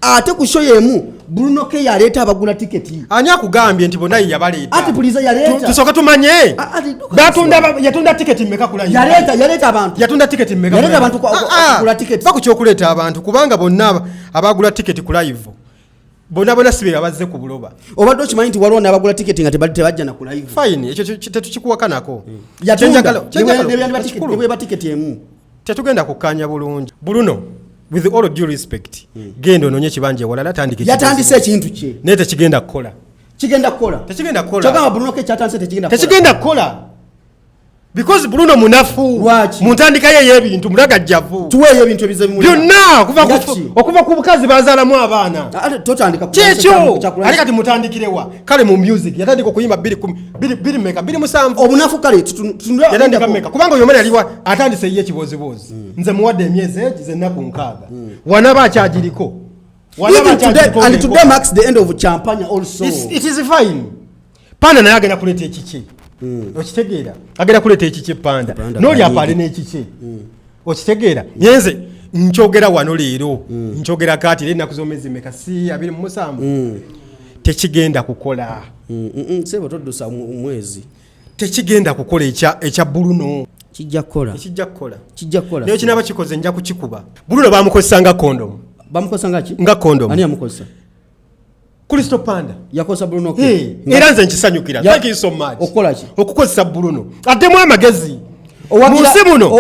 Ate ku show yemu Bruno K yaleeta abagula tiketi. Ani akugambye nti bonna ye yabaleeta? Ati puliza yaleeta. Tusooke tumanye. Ah, ati duka Yatunda tiketi mmeka ku live? Yaleeta abantu. Yatunda tiketi mmeka? Yaleeta ku live? Abantu kugula tiketi. Va ku kyokuleeta abantu, kubanga bonna abagula tiketi ku live bonna bonna si be abazze ku buloba. Obadde okimanyi nti waliwo n'abagula tiketi nga tebajja na ku live? Fine, ekyo tetukikuwakanako. Yatunda. Kyenjagala Ne bweba tiketi emu. Tetugenda kukkaanya bulungi. Bruno, with all due respect, genda onoonye ekibanja ewalala, tandika ekibuuzo. Yatandise ekintu kye. Naye tekigenda kukola. Kigenda kukola. Tekigenda kukola. Kyogamba Bruno K kyatandise tekigenda kukola? Tekigenda kukola because Bruno munafu. Lwaki? Mu ntandika ye ey'ebintu mulagajjavu. Tuweeyo ebintu ebize bimulema. Byonna okuva Nga ku ki? Okuva ku bukazi bazaalamu abaana. Ate totandika Kyekyo ate kati mutandikirewa? Kale mu music yatandika okuyimba bbiri kumi- bbiri bbiri meka, 2007. Obunafu kale Yatandika meka? Kubanga oyo omwana yaliwa atandise ye ekibooziboozi. Nze muwadde emyezi egi zennaku 60, wanaba akyagiriko. Wanaba Even today, akyagiriko and ng'enkoko. Today marks the end of Champagne also. It is fine. Panda naye agenda kuleeta ekiki, okitegeera? Agenda kuleeta ekiki panda. Panda N'oli kanyigi. apaale n'ekiki, okitegeera? Nyenze nkyogera wano leero, nkyogera kaati era ennaku z'omwezi meka? Si 27? Tekigenda kukola. Sebo, toddusa mwezi. Tekigenda kukola ekya Bruno. Kijja kukola. Tekijja kukola. Kijja kukola. Naye kinaaba kikoze nja kukikuba. Bruno bamukozesa nga kondomu. Bamukozesa nga ki? Nga kondomu. Ani yamukozesa? Kristo Panda. Yakozesa Bruno K? Hey, era nze nkisanyukira. Thank you so much. Okukola ki? Okukozesa Bruno addemu amagezi mu nsi muno.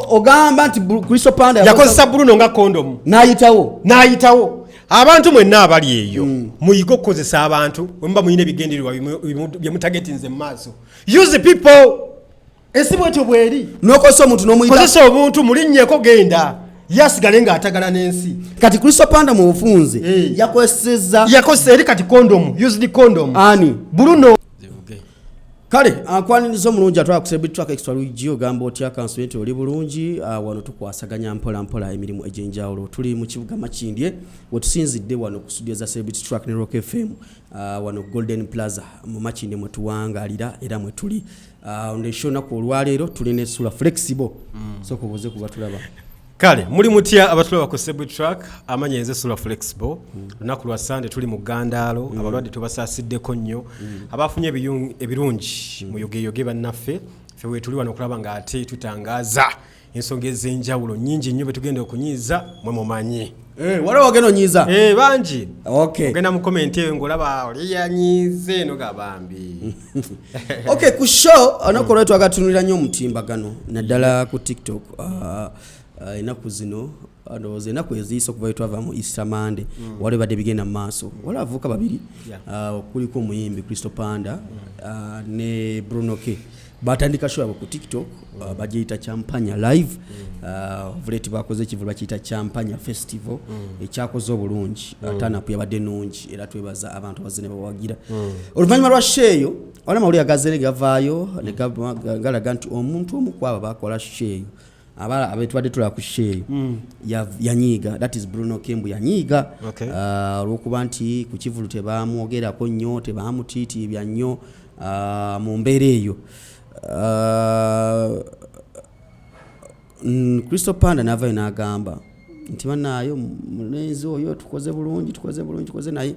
Ogamba nti Crystal Panda yakozesa Bruno nga kondomu. N'ayitawo. N'ayitawo. Abantu mwenna abali eyo, muyige okukozesa abantu bwe muba mulina ebigendererwa bye mutagetinze mu maaso. Use people, ensi bwetyo bweri. N'okozesa omuntu n'omuyita. Kozesa omuntu, mulinnyeko, genda yasigale ng'atagala n'ensi. Kati Crystal Panda mu bufunze yakozesezza. Yakozesa eri kati condom, used condom. Ani? Bruno. Kale akwaniriza omulungi atwala ku Celebrity Track Extra Luigi. Ogamba otya kanso nti oli bulungi? Wano tukwasaganya mpola mpola emirimu egy'enjawulo. Tuli mu kibuga Makindye wetusinzidde wano ku studio za Celebrity Track ne Rock FM, wano Golden Plaza mu Makindye mwetuwangalira era mwetuli. Ndesho olunaku olwaleero tuli ne Sula Flexible. Sooka obuuze ku batulaba. Kale muli mutya abatulaba ku Celebrity Track? Amanya nze Sula Flexible. Lunaku lwa Sande, tuli mu gandaalo. Abalwadde tubasaasiddeko nnyo, abafunye ebirungi muyogeyoge bannaffe. Ffe wetuli wano okulaba ng'ate tutangaaza ensonga ez'enjawulo nnyingi nnyo betugenda okunyiiza mwe mumanyi. Eh, waliwo wagenda onyiiza? Eh, bangi. Ogenda mu comment eyo ng'olaba oli yanyiize eno gabambi. Okay, ku show olunaku olwali twagatunulira nnyo omutimbagano, naddala ku TikTok. Ennaku zino, ndowooza ennaku eziyise okuva twava mu Easter Monday, waliwo badde bigenda mu maaso. Waliwo abavubuka babiri, kuliko omuyimbi Crystal Panda ne Bruno K. Batandika show yabwe ku TikTok, bagiyita Champanya Live. Vuleti bakoze ekivulu bakiyita Champanya Festival, ekyakoze obulungi. Turn-up yabadde nungi era twebaza abantu abazze ne bawagira. Oluvannyuma lwa show eyo, waliwo amawulire agazze ne gavaayo ne galaga nti omuntu omu ku abo bakola show eyo, abetubadde tulaba ku show eyo, yanyiiga. That is Bruno K, mbu yanyiiga olw'okuba nti ku kivulu tebamwogerako nnyo, tebamutiitiibya nnyo mu mbeera eyo. Crystal Panda n'avayo n'agamba nti bannaayo mulenzi oyo tukoze bulungi, tukoze bulungi, tukoze naye.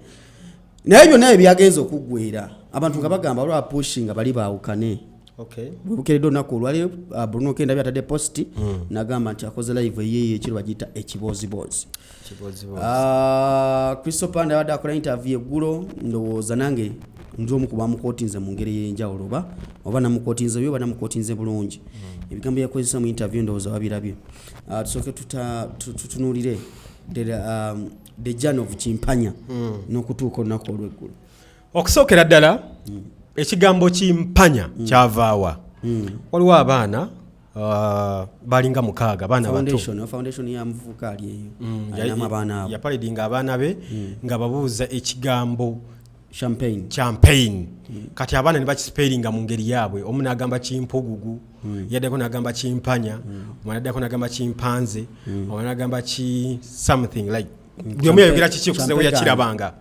Naye byonna ebyo byagenza okuggwera abantu nga bagamba waliwo apushi nga bali baawukane. Bwebukeredde olunaku olwaleero, Bruno K ndabye atadde post n'agamba nti akoze live eyeeyo ekiro bagiyita Ekibooziboozi. Kibooziboozi. Crystal Panda abadde akola interview eggulo. Ndowooza nange ndi omu ku bamukotinze mu ngeri ey'enjawulo, oba namukotinze bubi oba namukotinze bulungi, ebigambo byakozesa mu interview ndowooza babirabye. Tusooke tutunuulire the journey of Kimpanya n'okutuuka olunaku olw'eggulo. Okusookera ddala, ekigambo kimpanya kyavaawa? Waliwo abaana balinga mukaaga, baana bato. Foundation ya muvubuka ali eyo alinamu abaana abo. Yapaledinga abaana be nga babuuza ekigambo champagne. Champagne. Kati abaana ne bakisiperinga mu ngeri yaabwe. Omu n'agamba kimpugugu, yaddako n'agamba kimpanya, omulala addako n'agamba kimpanze, omulala n'agamba ki something like buli omu yayogera kiki okusinza we Champagne. yakirabanga.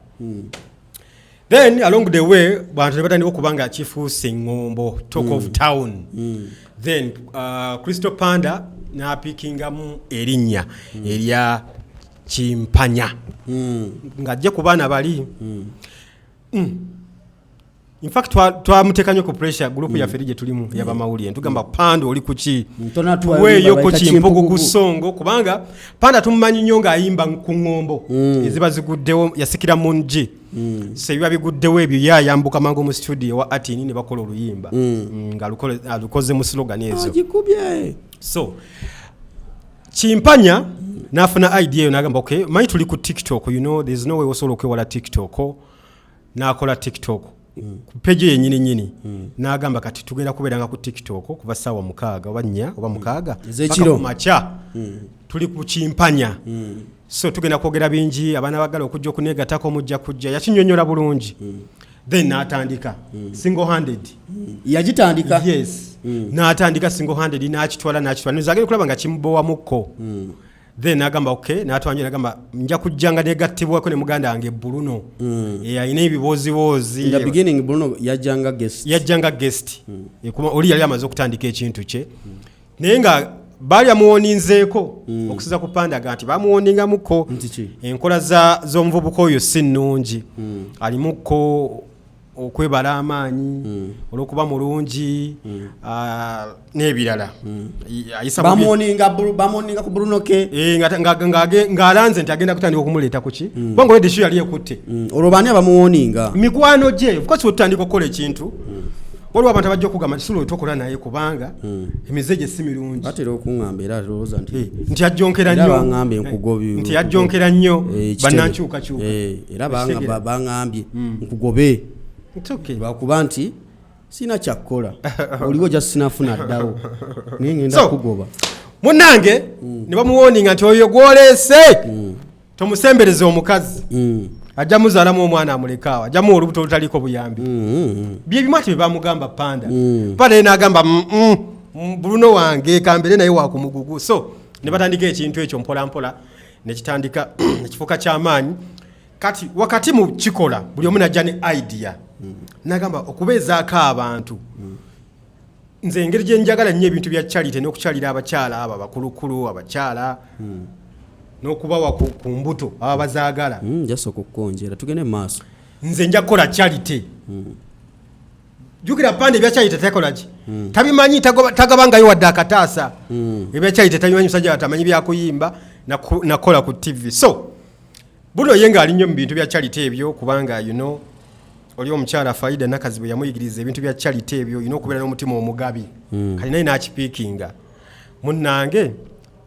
Then along the way bantu ne batandika okuba nga kifuuse eŋŋombo, talk of town. Then Crystal Panda n'apikingamu erinnya erya Kimpanya ng'ajje ku baana bali. In fact twamuteeka nnyo ku pressure, group yaffe eri gye tulimu yabamawulire, ntugamba, "Panda, oli kuki?" Tonatuwa Tuweeyo ku bayita Kimpugugu Kimpugugu. Songo, kubanga Panda tumumanyi nnyo ng'ayimba ku ŋŋombo eziba ziguddewo, yasikira mungi. So ebiba biguddewo ebyo, ye ayambuka mangu mu studio wa Atini ne bakola oluyimba nga alukoze mu slogan ezo. Agikubye. So Kimpanya n'afuna idea eyo, n'agamba, "Okay, manyi tuli ku TikTok, you know there's no way osobola okwewala TikTok." N'akola TikTok ku page yennyini nyini, n'agamba, "Kati tugenda kubeeranga ku TikTok kuva ssaawa 6 oba 4 oba 6 Ez'ekiro. paka ku makya, tuli ku Kimpanya, so tugenda kwogera bingi. Abaana bagala okujja okuneegatako, mujja kujja." Yakinyonyola bulungi, then n'atandika single handed. Yagitandika. Yes, n'atandika single handed, n'akitwala, n'akitwala, nze agenda okulaba nga kimubowamukko. Then n'agamba, "Okay." N'atwanja, n'agamba, "Nja kujjanga negattibwako ne muganda wange Bruno." Alina ebibooziboozi. In the beginning Bruno yajjanga guest. Yajjanga guest. Kuba oli yali amaze okutandika ekintu kye, naye nga baali bamuwoninzeeko okusiza ku Pandaga nti bamuwoningamuko. Nti ki? Enkola z'omuvubuka oyo si nnungi, alimukko okwebala amaanyi olw'okuba mulungi, n'ebirala. Ayisa bubi. Bamuwoninga ku Bruno ke. Eh, ng'alanze nti agenda kutandika okumuleeta kuki, kubanga olwedde show yali ekutte. Olwo baani abamuwoninga? Mikwano gye. Of course, wetutandika okukola ekintu, waliwo abantu abajja okugamba nti, "Sulo, tokola naye kubanga emize gye si mirungi." Batera okuŋŋamba, era alowooza nti Eh, nti ajjonkera Era nnyo. baŋŋambye nkugobe. Nti ajjonkera nnyo. Kitebe. Bannankyukakyuka. Era Okitegeera? baŋŋambye nkugobe It's okay. lwakuba nti sina kyakkola, oliwo ja sinafuna ddawo, naye ngenda So, kugoba. Munnange, ne bamuwoninga nti oyo gwoleese tomusembereza omukazi, ajja muzaalamu omwana amulekaawo, ajjamu olubuto olutaliiko buyambi. Byebimu ati bye bamugamba Panda. Panda ye n'agamba, "Bruno wange kambere naye wakumugugu." So ne batandika ekintu ekyo mpola mpola, nekitandika nekifuuka kyamaanyi. Kati wakati mu kikola, buli omu najja ne idea, nagamba okubeezaako abantu, "Nze engeri gye njagala nnyo ebintu bya charity n'okukyalira abakyala abo abakulukulu, abakyala, n'okubawa ku mbuto aba bazaagala." Jasooka okukonjera, tugende mu maaso. "Nze nja kukola charity." Jjukira Pande ebya charity takolaki, tabimanyi, tagabangayo wadde akataasa. Ebya charity tabimanyi, musajja watamanyi byakuyimba nakola ku TV. So buno ye ng'ali nnyo mu bintu bya charity ebyo, kubanga oli omukyala Faida Nakazi bwe yamuyigiriza ebintu bya charity ebyo, olina okubeera n'omutima omugabi. Kati naye n'akipiikinga, munnange,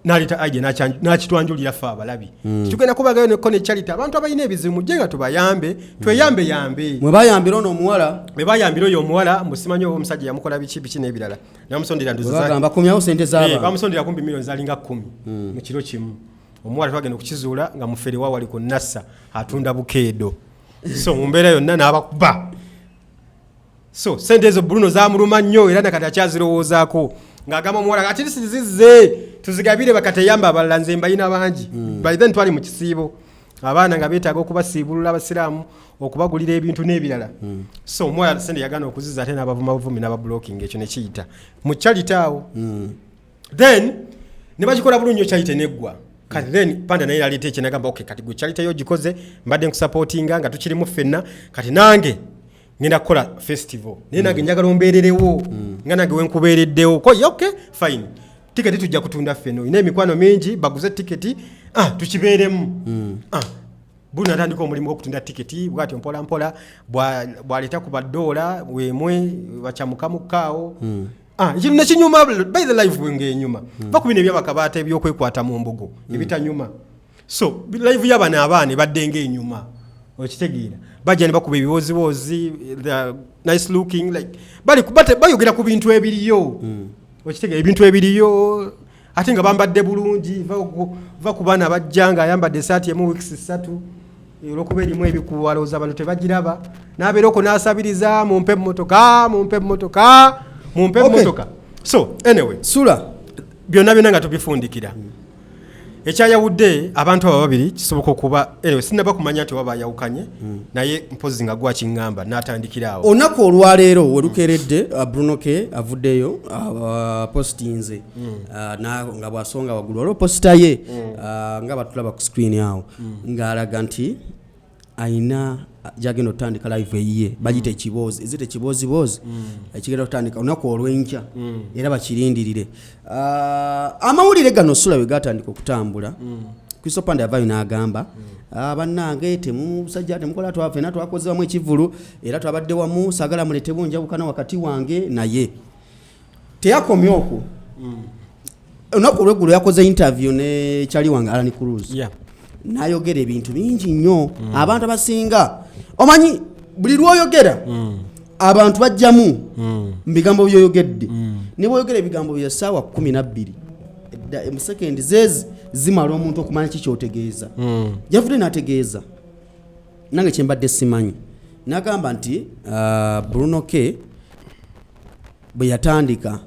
n'aleeta idea, n'akitwanjulira ffe abalabi. Tugenda kubagayo neko ne charity, abantu abalina ebizibu mujje nga tubayambe, tweyambe yambe. Mwe bayambira ono omuwala. Bwe bayambira oyo omuwala, musimanyi oba omusajja yamukola biki biki n'ebirala, namusondera Bwe bagamba komyawo sente z'abantu. Bamusondera kumpi miliyoni zalinga 10 mu kiro kimu. Omuwala twagenda okukizuula nga mufere wa wali ku Nassa, atunda bukeedo. So mu mbeera yonna n'abakuba. So sente ezo Bruno zamuluma nnyo, era nakati akyazirowoozaako ng'agamba omuwala ati zizze tuzigabire bakateyamba abalala, nze mbayina bangi. By then twali mu kisiibo, abaana nga beetaaga okubasiibulula, abasiraamu okubagulira ebintu n'ebirala. So omuwala sente yagaana okuziza, ate n'abavuma buvumi n'abablocking. Ekyo nekiyita mu charity awo. Then ne bagikola bulungi nnyo, charity neggwa. Kati then Panda naye yaleeta ekyo, nagamba, "Okay, kati gwe charity yo gikoze, mbadde nkusupportinga nga tukirimu ffenna. Kati nange ngenda kukola festival, naye nange njagala ombeererewo nga nange wenkubeereddewo." Ko ye, "Okay, fine, tiketi tujja kutunda ffenna, olina emikwano mingi baguze tiketi, tukibeeremu." Buli natandika omulimu gw'okutunda tiketi bwatyo mpola mpola, bw'aleeta ku badoola wemwe bakyamukamukaawo. Ekintu nekinyuma. By the live ng'enyuma, va ku bino ebyabakabaata ebyokwekwata mu mbugo ebitanyuma. So live y'abano abaana ebadde ng'enyuma, okitegeera? Bajja ne bakuba ebiwoziwozi, they are nice looking, like bali bayogera ku bintu ebiriyo, okitegeera? Ebintu ebiriyo, ate nga bambadde bulungi. Va ku baana bajja ng'ayambadde esaati emu weeks 3 olwokuba erimu ebikuwa, alowooza abantu tebagiraba, n'abeera okwo n'asabiriza, "Mumpe emmotoka, mumpe emmotoka, mumpe emmotoka." So anyway, Sula. Byonna byonna nga tubifundikira. Ekyayawudde abantu abo babiri kisoboka okuba, anyway, sinaba kumanya nti oba bayawukanye, naye mpozi nga gwakiŋŋamba n'atandikira awo. Olunaku olwaleero welukeredde, Bruno K avuddeyo, postinze nga bwasonga waggulu waliwo poster ye, nga batulaba ku screen awo, ng'alaga nti ayina gyagenda okutandika live eyiye, bagita ekiboozi, ezita ekiboozibozi, ekigenda okutandika olunaku olw'enkya, era bakirindirire. Amawulire gano sula bwe gatandika okutambula, Kristo Panda yavaayo n'agamba, "Ah, bannange, temusajja temukola, twafena twakoze wamu ekivulu era twabadde wamu, saagala mulete bunjawukana wakati wange naye." Teyakomye okwo, olunaku olweggulo yakoze interview ne kyali wange Alan Cruz, n'ayogera ebintu bingi nnyo. Abantu abasinga, omanyi buli lwoyogera abantu bajjamu mu bigambo byoyogedde, ne bwoyogera ebigambo bya ssaawa 12, mu sekendi zeezi zimala omuntu okumanya ki kyotegeeza. Yavudde n'ategeeza nange kyembadde simanyi, n'agamba nti Bruno K bwe yatandika,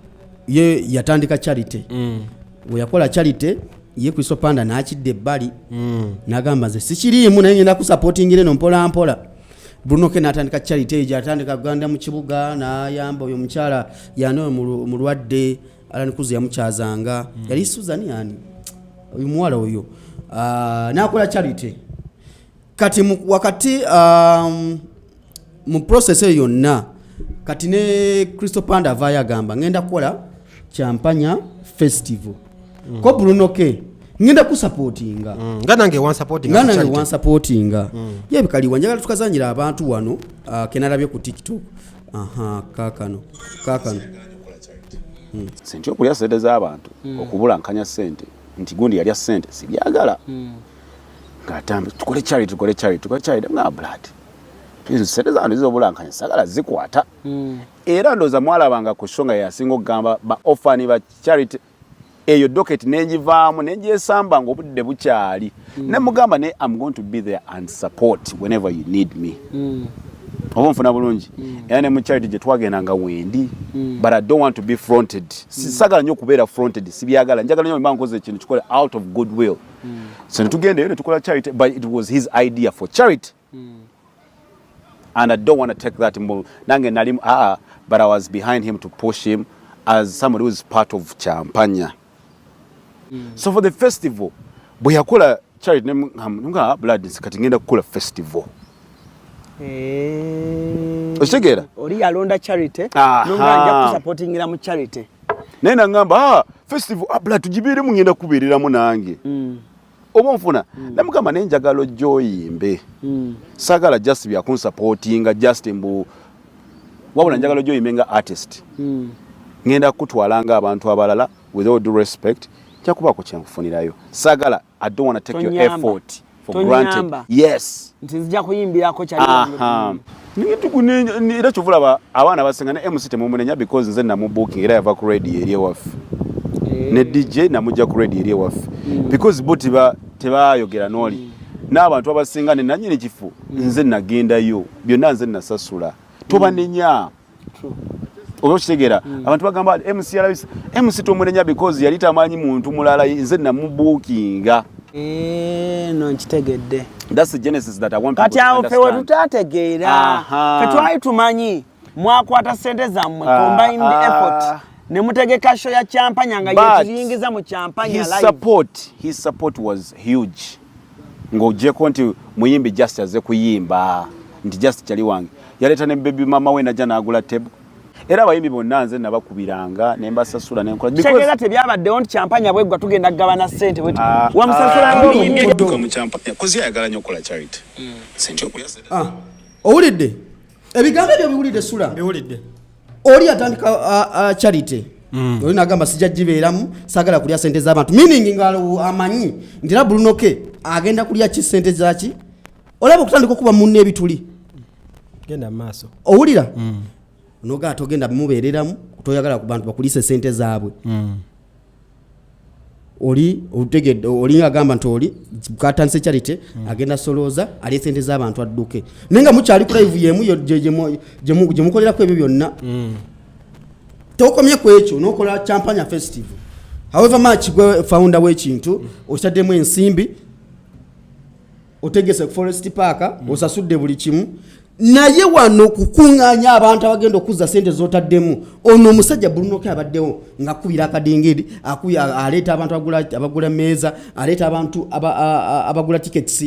ye yatandika charity, bwe yakola charity ye Kristo Panda n'akidda ebbali, n'agamba nze sikiriimu, naye ngenda kusupportingira eno mpola mpola. Bruno K n'atandika charity eyo gyatandika kuganda mu kibuga, n'ayamba oyo omukyala yani oyo mulwadde, Alan Cruz yamukyazanga, yali Susan yani oyo muwala oyo. Ah, n'akola charity. Kati wakati mu process eyo yonna, kati ne Crystal Panda avaayo agamba ngenda kukola Kyampanya Festival, ko Bruno K ngenda kusupportinga. Nga nange wansupportinga nga ku nange charity. Wansupportinga ye bikaliwa, njagala tukazanyira abantu wano, kenalabye ku TikTok. Aha, kakano kakano. Sente, okulya sente z'abantu, okubulankanya sente nti gundi yalya sente, sibyagala. Ng'atamba tukole charity, tukole charity, tukole charity, nga blood sente z'abantu zizobulankanya sagala zikwata. Era ndowooza mwalabanga ku show nga yasinga okugamba ba orphan ba charity eyo docket, nenjivaamu nenjesamba nga obudde bukyali, nemugamba ne I'm going to be there and support whenever you need me, oba nfuna bulungi. Era ne mu charity gye twagenda nga wendi, but I don't want to be fronted. Sagala nnyo okubeera fronted, sibyagala. Njagala nnyo mba nkoze ekintu kikole out of goodwill. So ne tugendayo ne tukola charity, but it was his idea for charity and I don't want to take that mbu nange nali ah, but I was behind him to push him as somebody who is part of Champanya. So for the festival, bwe yakola charity nga blood, kati ngenda kukola festival. Okitegeera? Oli yalonda charity, Aha. nonga nja kusupportingira mu charity. Naye nangamba, ah, festival, ah, blood tugibeeremu, ngenda kubeereramu nange, oba onfuna. Namugamba naye njagala ojja oyimbe, saagala just byakunsupportinga just mbu, wabula njagala ojja oyimbe nga artist, ngenda kutwala nga abantu abalala. With all due respect, nja kubaako kyenkufunirayo, saagala, I don't want to take your Tonyamba. effort for granted. Tonyamba. Yes. Nti nzija kuyimbirako kyali. Aha. Era kyova olaba abaana basinga ne MC temumunenya, because nze namubooking era yava ku radio eri ewaffe, ne DJ namujja ku radio eri ewaffe, because bo tebayogera n'oli n'abantu abasinga ne nanyini kifo, nze nagendayo byonna, nze nasasula, tobanenya. Oba okitegeera, abantu bagamba MC yalabisa MC, tomunenya because yali tamanyi muntu mulala, nze namubookinga. Eh, no nkitegedde. That's the genesis that I want people Kati to awo ffe understand. wetutategeera, Aha. ffe twali tumanyi mwakwata sente zammwe, Ah, combined ah. effort, ne mutegeka show ya Kyampanya nga But yetuyingiza mu Kyampanya his live. support was huge, ng'ogyeko nti muyimbi just aze kuyimba nti just kyali wange, yaleeta ne baby mama we najja n'agula table, era abayimbi bonna nze nabakubiranga ne mbasasula nenkola. Kitegeeza tebyabaddewo nti Kyampanya bweggwa tugenda kugabana ssente Ah, wamusasula ah. ng'omuyimbi. Yadduka mu Kyampanya kozi ayagala nnyo okukola charity, sente okulya sente. Ah, owulidde ebigambo ebyo? Biwulidde, Sula? Biwulidde. Oli yatandika charity, oli nagamba sijja gibeeramu, saagala kulya sente z'abantu, meaning nga amanyi nti era Bruno K agenda kulya ki sente zaki. Olaba okutandika okuba munna ebituli. Genda mu maaso. Owulira nogaa togenda mubeereramu, toyagala ku bantu bakulise sente zaabwe. Oli otegedde, oli agamba nti oli katandise charity, agenda solooza alye sente z'abantu adduke, naye nga mukyali ku live yemu gye mukolerako ebyo byonna. Tokomye ku ekyo, nokola Champanya Festival. However much gwe founder w'ekintu, okitaddemu ensimbi, otegese ku Forest Park, osasudde buli kimu, naye wano kukuŋŋaanya abantu abagenda okuzza sente zotaddemu, ono omusajja Bruno K abaddewo ng'akubira akadingidi, aleeta abantu abagula meeza, aleeta abantu abagula tickets.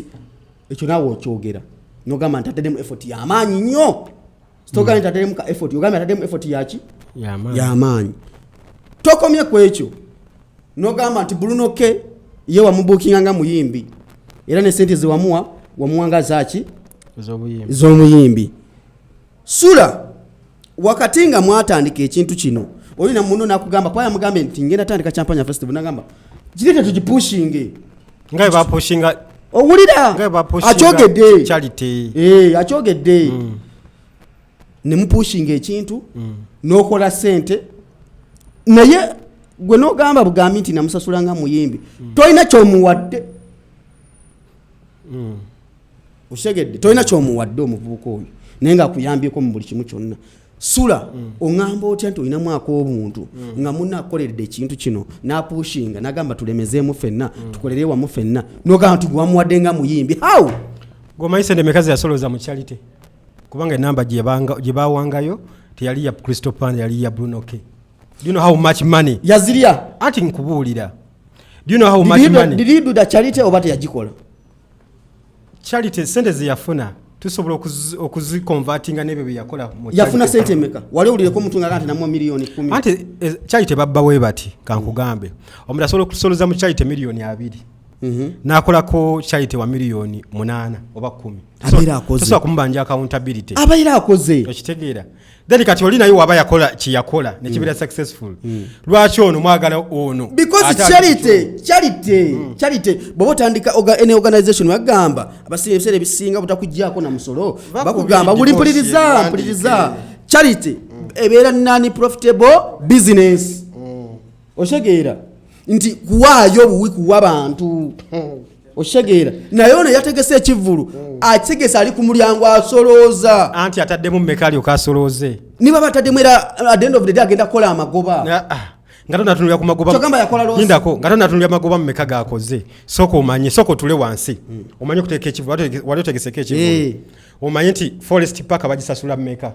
Ekyo naawe okyogera nogamba nti ataddemu effort y'amaanyi nnyo. Sitogambye nti ataddemu ka effort, ogambye ataddemu effort yaki? Y'amaanyi. Y'amaanyi. Tokomye ku ekyo, nogamba nti Bruno K ye wamubuukinga nga muyimbi, era ne sente zewamuwa wamuwa nga zaki? Ez'obuyimbi. Z'omuyimbi. Sula, wakati nga mwatandika ekintu kino, olina muno nakugamba, kuba yamugambye nti ngenda tandika Champanya Festival, nagamba girete tugipushinge. Nga bwe bapushinga. Owulira? Nga bwe bapushinga. Akyogedde. Charity. Eh, akyogedde. Ne mupushinga ekintu n'okola sente, naye gwe n'ogamba bugambi nti namusasula nga muyimbi, tolina kyomuwadde. Okitegedde? Tolina kyomuwadde omuvubuka oyo, naye ngaakuyambyeko mu buli kimu kyonna. Sula, oŋŋamba otya nti olinamu ak'obuntu nga munna akukoleredde ekintu kino, n'apushinga n'agamba tulemezeemu ffenna, tukolere wamu ffenna, n'ogamba nti gwe wamuwadde nga muyimbi? How? Gwomanyi sente meka zeyasolooza mu charity? Kubanga enamba gye bawangayo teyali ya Crystal Panda, yali ya Bruno K. Do you know how much money? Yazirya. Anti nkubuulira, do you know how Did much he money? Did he do the charity oba teyagikola? Charity sente zeyafuna tusobola okuziconvertinga n'ebyo bye yakola mu Yafuna charity. sente emeka? Wali owulireko omuntu nga nti namuwa miliyoni 10? Anti charity babba we bati, kankugambe, omuntu asobola okusoloza mu charity miliyoni 20, n'akolako charity wa miliyoni 8 oba 10. Abeera akoze. Tosobola kumubanja accountability. Abaire akoze. Okitegeera? Then kati oli naye waba yakola kyeyakola nekibeera successful, lwaki ono mwagala ono? Because Ate ali charity, charity, bw'oba otandika any organization, bagamba abasinga ebiseera ebisinga butakuggyako na musolo. Bakubira Bakugamba buli divorce, mpuliriza, ebiwandiike. mpuliriza, charity ebeera non profitable business. Okitegeera nti kuwaayo buwi, kuwa bantu? Okitegeera? Naye ono yategese ekivvulu, akitegese, ali ku mulyango asolooza. Anti ataddemu mmeka alyoka asolooze? Niba bataddemu, era at the end of the day agenda kukola amagoba. Ah, nga tonatunulira ku magoba. Kyogamba yakola loss. Lindako, nga tonatunulira magoba mmeka gakoze, sooka omanye, sooka otule wansi omanye okuteeka ekivulu. Wali otegeseko ekivulu? Eh. Omanye nti Forest Park bagisasula mmeka?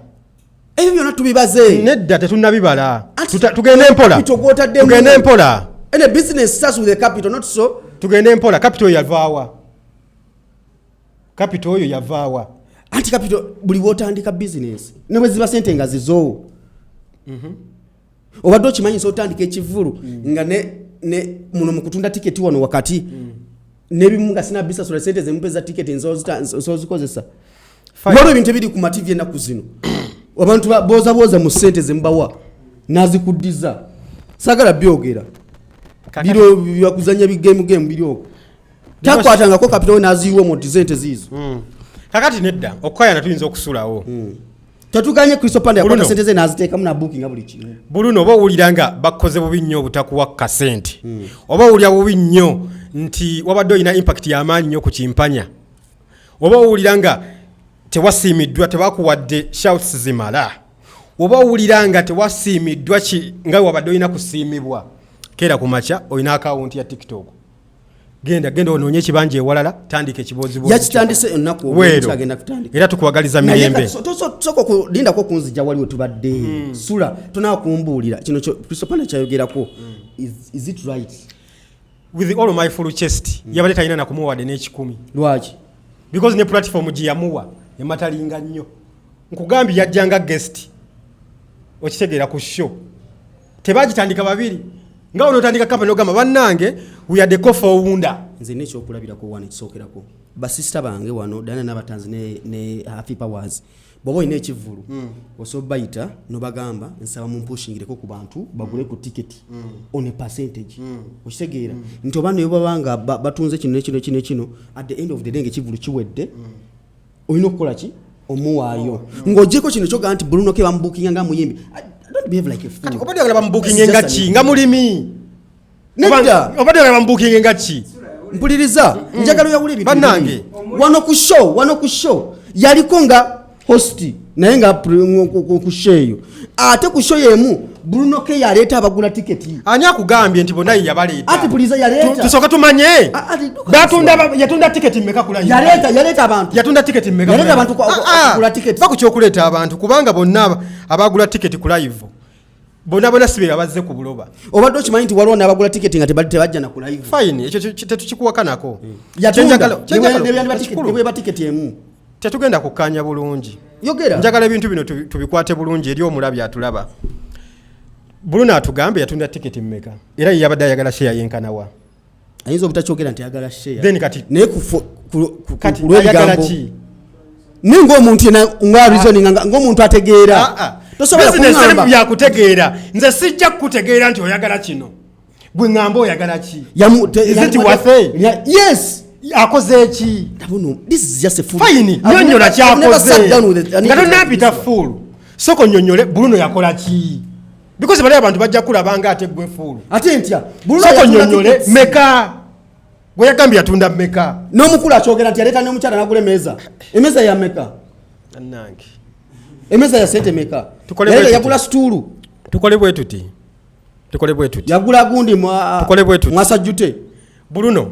Ebyo byonna tubibaze. Nedda, tetunnabibala. Anti Tugende mpola. Capital gw'otaddemu. Tugende mpola. And a business starts with a capital, not so? Tugende mpola. Capital oyo yavaawa? Capital oyo yavaawa? Anti capital, buli wotandika business, ne bwe ziba sente nga zizo, obadde okimanyi nti otandika ekivulu nga ne muno mu kutunda tiketi wano wakati n'ebimu nga sinabisasula, sente zemupeza tiketi nsozikozesa. Fine. Waliwo ebintu ebiri ku mativi ennaku zino, abantu boozabooza mu sente zemubawa nazikuddiza. Sagala byogera. Biro byakuzanya bigemugemu biri okwo, takwatangako capital we naziyiwa omwo nti sente ziizo. Kakati nedda, okukayana tuyinza okusulawo. Tetuganye Crystal Panda yakwata Bruno. sente ze naziteekamu nabukinga buli kimu. Buluno, oba owulira nga bakoze bubi nnyo obutakuwa kasente, oba owulira bubi nnyo nti wabadde olina impact y'amaanyi nnyo ku kimpanya, oba owulira nga tewasiimiddwa, tebakuwadde shouts zimala, oba owulira nga tewasiimiddwa ki nga wabadde olina kusiimibwa, keera ku makya, olina akawunti ya TikTok, genda, genda onoonye ekibanja ewalala, tandika ekibozibozi. Yakitandise ennaku Weero. agenda kutandika. Era tukwagaliza Naye mirembe. kati sooka okulindako okunzija wali wetubadde. Sula, tonakumbuulira kino Crystal Panda kyayogerako, is it right? With all my full chest, yabadde talina nakumuwadde n'ekikumi. Lwaki? Because ne platform gye yamuwa ematalinga nnyo. Nkugambye, yajjanga guest, okitegeera, ku show. Tebagitandika babiri, nga onotandika company ogamba bannange, we are the co-founder. Nze nekyokulabirako wano ekisookerako, basisita bange wano, Dana n'abatanzi ne Happy Powers, bw'oba olina ekivvulu, osobola bayita nobagamba, nsaba mumpushingireko ku bantu bagule ku tiketi on a percentage. Okitegeera nti oba naye baba nga batunze kino nekino kino kino, at the end of the day nga ekivvulu kiwedde, olina okukola ki? Omuwaayo. Ng'ogyeko kino kyogamba nti Bruno K bamubukinga nga muyimbi, I don't behave like a fool. Obadde oyagala bamubukinge nga ki? Nga mulimi? Nedda. Obadde oyagala bamubukinge nga ki? Mpuliriza, njagala oyawula ebintu Bannange. bibiri. Wano ku show yaliko nga Host naye nga ku show eyo, ate ku show yemu Bruno K yaleeta abagula tiketi. Ani akugambye nti bonna ye yabaleeta? Ati puliza yaleeta. Tusooke tumanye. Ah, ati duka Yatunda tiketi mmeka ku live? Yaleeta abantu. Yatunda tiketi mmeka ku Yaleeta live? abantu Ah, ah. kugula tiketi. Va ku kyokuleeta abantu, kubanga bonna abagula tiketi ku live bonna bonna si be abazze ku buloba. Obadde okimanyi nti waliwo n'abagula tiketi nga tebajja na ku live? Fine, ekyo tetukikuwakanako. Yatunda Kyenjagala- ne bweba tiketi emu. Tetugenda kukkaanya bulungi. Yogera. Njagala ebintu bino tubikwate bulungi eri omulabi atulaba. Bruno atugambe yatunda tiketi mmeka, era ye yabadde ayagala share yenkanawa? Ayinza obutakyogera nti ayagala share. Then kati Naye kati ku ayagala lw'ebigambo ki? Naye ng'omuntu yena nga reasoning ng'omuntu ategeera, Ah, ah. tosobola Business kuŋŋamba eri byakutegeera. Nze sijja kukutegeera nti oyagala kino. Bwe ŋŋamba oyagala ki? Is it worth it? Yes. Akoze eki? Ndabono, this is just a fool. Fine, nyonnyola I've never sat down with kyakoze. Nga tonampita fool, soko nnyonnyole Bruno yakola ki, because bali abantu bajja kulaba nga ate gwe fool. Ate ntya? Bruno Soko yatunda nnyonnyole tickets. meka gwe yagambye yatunda meka. N'omukulu akyogera nti yaleeta n'omukyala n'agula emmeeza. Emmeeza ya meka? Bannange. Emmeeza ya sente meka? Tukole Yaleeta, bwe tuti. yagula situulu. Tukole bwe tuti, tukole bwe tuti. Yagula gundi Tukole bwe tuti. mwasajjute. Bruno,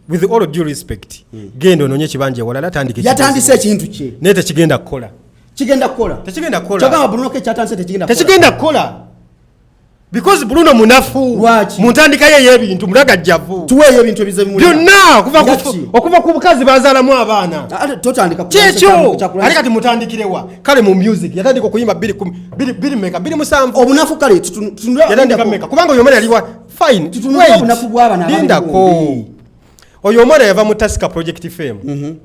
with all due respect, genda onoonye ekibanja ewalala, tandika Yatandise ekintu kye. Naye tekigenda kukola. Kigenda kukola. Tekigenda kukola. Kyogamba Bruno K kyatandise tekigenda kukola? Tekigenda kukola because Bruno munafu. Lwaki? Mu ntandika ye ey'ebintu mulagajjavu. Tuweeyo ebintu ebize bimulema. Byonna okuva Nga ki? okuva ku bukazi bazaalamu abaana. Ate totandika Kyekyo ate kati mutandikirewa? Kale mu music yatandika okuyimba bbiri bbiri meka, 2007. Obunafu kale Yatandika meka? Kubanga oyo omwana yaliwa fine. Tutunule Wait. obunafu bw'abano ababiri Lindako. bombi. Oyo omwana yava mu Tasika Project Fame,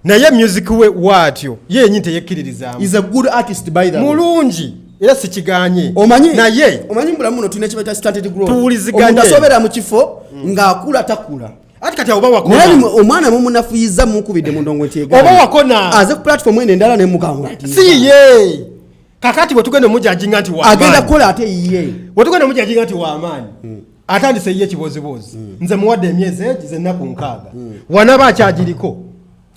naye music we waatyo ye yenyini teyekkiririzaamu. Is a good artist, by the way. Mulungi era sikiganye. Omanyi, Naye omanyi mubulamu muno tulina ekibaita stunted growth. Tuwuliziganye. Omuntu asobeera mu kifo ng'akula takula. Ati kati awo oba Naye wakona. omwana mumunafuyiza, mukubidde mu ndongo nti egaana. Oba wakona. Aze ku platform eno endala nemugamba nti Si ye kakati wetugenda omujajinga nti agenda wamaanyi, kukola ate yiye. wetugenda omujajinga nti wamaanyi, atandise ye ekibozibozi. Nze muwadde emyezi egize ennaku 60, wanaba akyagiriko.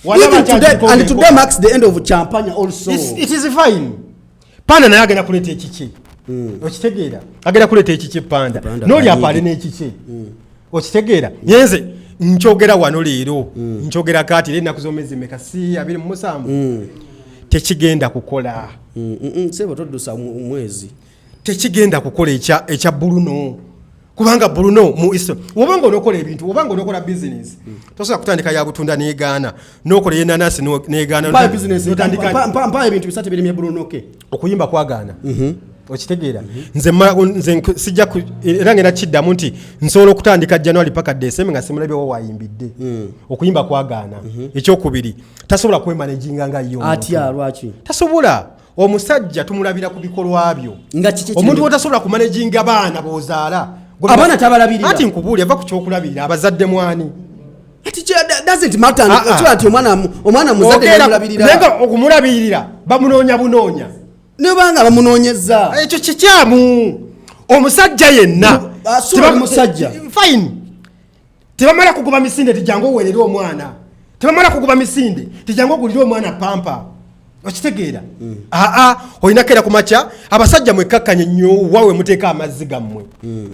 Wanaba Even today, akyagiriko and ng'enkola. today marks the end of champagne also. It is fine. Panda naye agenda kuleeta ekiki, okitegeera? Agenda kuleeta ekiki panda. Panda N'oli kanyigi. apaale n'ekiki, okitegeera? Nyenze nkyogera wano leero, nkyogera kaati era ennaku z'omwezi meka? Si 27? Tekigenda kukola. Sebo, toddusa mwezi. Tekigenda kukola ekya Bruno, kubanga Bruno mu iso obanga onokola ebintu, obanga onokola business, tosobola kutandika ya butunda negaana, nokola yenanasi negaana. Mpayo business. Notandika Mpayo ebintu bisatu ebiremye Bruno K. Okuyimba kwagaana, okitegeera? Nze nze sijja era ngenda kiddamu nti nsobola okutandika January paka December nga simulabyewo wayimbidde. Okuyimba kwagaana. Ekyokubiri, tasobola kwemanaginga nga ye omuntu. Atya? Lwaki? Tasobola. Omusajja tumulabira ku bikolwa byo. Nga kiki Omuntu wotasobola kumanaginga baana bozaala. Abaana tabalabirira. Ati nkubuulira, va ku kyokulabirira abazadde mwani. Ati doesn't matter. Ah, ah. Kiba nti omwana muzadde namulabirira. Naye nga okumulabirira bamunoonya bunoonya. Nebanga bamunoonyeza. Ekyo kikyamu. Omusajja yenna Ah, si oli musajja. Fine, tebamala kugoba misinde tijangu owerere omwana, tebamala kugoba misinde tijangu ogulire omwana pampa, okitegeera? Aa, olina keera ku makya. Abasajja mwekkakkanye nnyo wawe muteeka amazzi gammwe,